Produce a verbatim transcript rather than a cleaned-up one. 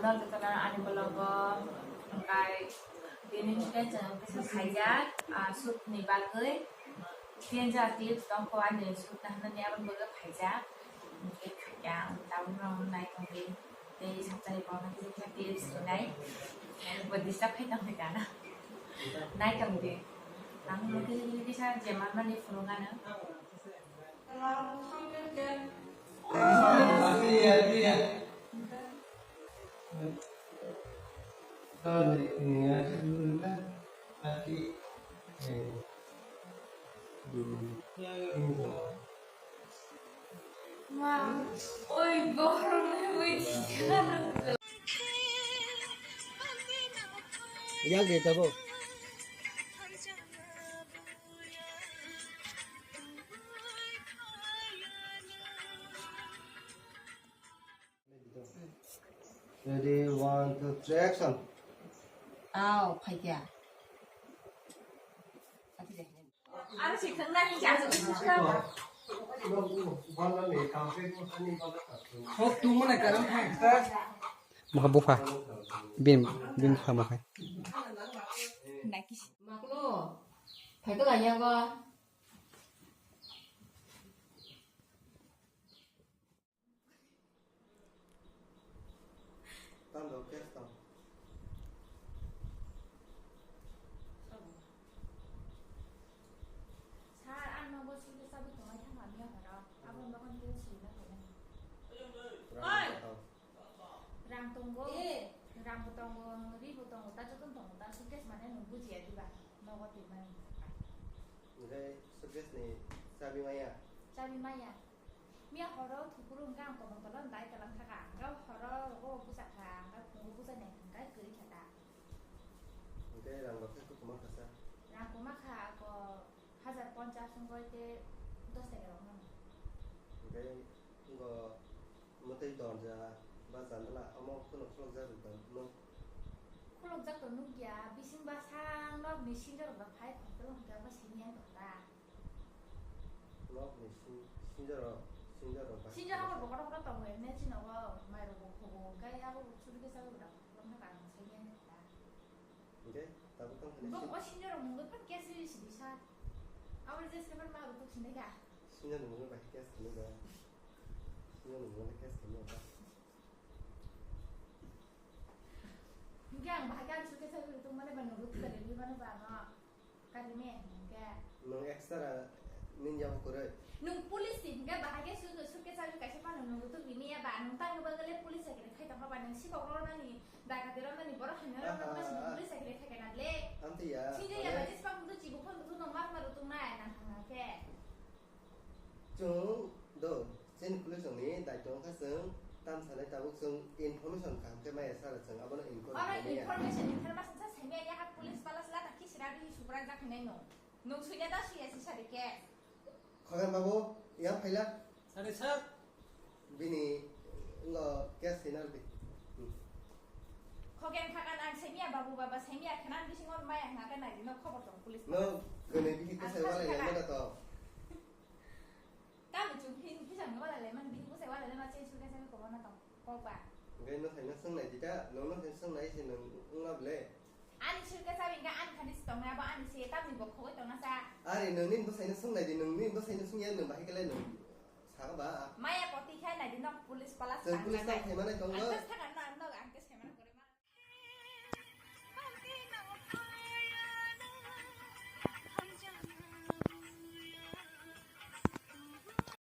Nol jotona ani vlog o, hwnkhe tini hwnkhe chwng kisa khaijak, ah, shoot ni bagwi. Tenja tips tongkho ani shoot nahanani aboni bagwi khaijak. Hwnkhe khaikha, ang tabuk no nai tongdi. Tei sakchari bo hwnkhe kisa tips rwnai. Bo disturb khai tongkha na. Nai tongdi. Ang hwnkhe kisa je manmani phunukgano. Yak de tabuk. Ready, one, two, three, action. Aw, phaikha. Aro si thang nai, si aro si thang. Hok tu mana karam thang. Mokha bupha. Bin, bin bupha mokha. Naki. Maklo. Phaikha la yago. Tando, kes tang. Sir, ang nogo sugwi chabwi tongwi thangkha miya horo. Abo nogo tei swina khainai. Rang tang. Rang tongo, rang bo tongo, ri bo tongo, ta jotono tongo, ta suitcase mane nwng bujiya diba? Nogo twi mani. Hwnkhe suitcase ni chabi maya? Chabi maya. Miya horo thukuru hwnkhe ang tongmung tolo dai tala wngkha kha. Hwnkhe horo rogo bwsakha, hwnkhe phungo bwjaknai hwnkhe kwrwi kha ta. Hwnkhe rang rok khe kwma kha sa? Rang kwma kha ako hajar ponchas wngwi tei dos taka rok mano. Hwnkhe wngkha mwtwi dorja ba jandala omo kheno khulokjak rwkha no? Khulokjak to nukya, bising bwsang nokni sinjorok ba phai phaikhe hwnkhe abo simi ang tong ta. Nokni sin-, sinjoro, sinjoro ba. Sinjoro bo kotor kotor tongo, emne chini nogo mairok bo khobo, hwnkhe abo churi khe chawi bo da, kotor khe kanwi saimanya khe ta. Hwnkhe tabuk tong thani. Bo sin- o sinjoro mungwi phano case rwi sidi sa. Abo je se phano mairok tuk sinai kha. Sinjoro mungwi bai case khamwi ba. Sinjoro mungwi case khamwi ba. Hwnkhe ang bahai khe ang churi khe chawi bo tongmani ba nurut khe rwi mano ba no. Kari me, hwnkhe. Nwng extra ninja bo kwrwi. Nwng police ni hwnkhe bahai khe su-, suitcase chabi kaisa phano nwng rwtwk rimi ya ba, nwng tangwi bagwi le police hai khe khai tongkha ba, nwng sikhok rw nani, dakati rw nani, borok hamya rw nani, aha, police hai khe khai khe na le. Amtwi ya, sinjai ya mane ba, jisbang budu chibu phone budu nwng ma ma rwtwk nai, nang thang khe. Chwng do, chini police rokni daityo wngkha chwng tam sanai tabuk chwng information kaham khe maya sara chwng abono enquiry oro khaimaya. Information, information sa saimaya yaha police pala sla ta khe sira ri subra jak hinai no. Nwng suina ta suya si sari khe. Khogen babu, yang phaila? Sari sir. Bini ngo case hinal di. Hmm. Khogen khakan ang saimaya babu baba saimaya khanan bisingo maya hwnkha khe nai di no khobor tong police. No, gwnwi bihik bwsai walai lai mano to. Tamo chwng phi-, phisa no wala le man, bini bwsai wala le ma, chini suitcase chabi kwbangma tong, kok ba. Hwnkhe no thaino swngnai di ta, no no thaino swngnai se nwng wngma ble. Ani suitcase chabi hwnkhe ani thani se tongnai, abo ani se, tamni bo khogwi tongna sa. Are nwng nini bwsaino swngnai di, nwng nini bwsaino swngya nwng bahai khe le nwng sakha ba. Maya koti khai nai di nok police pala. Chwng police tang thai manai tongo. Ang thangkha na, na.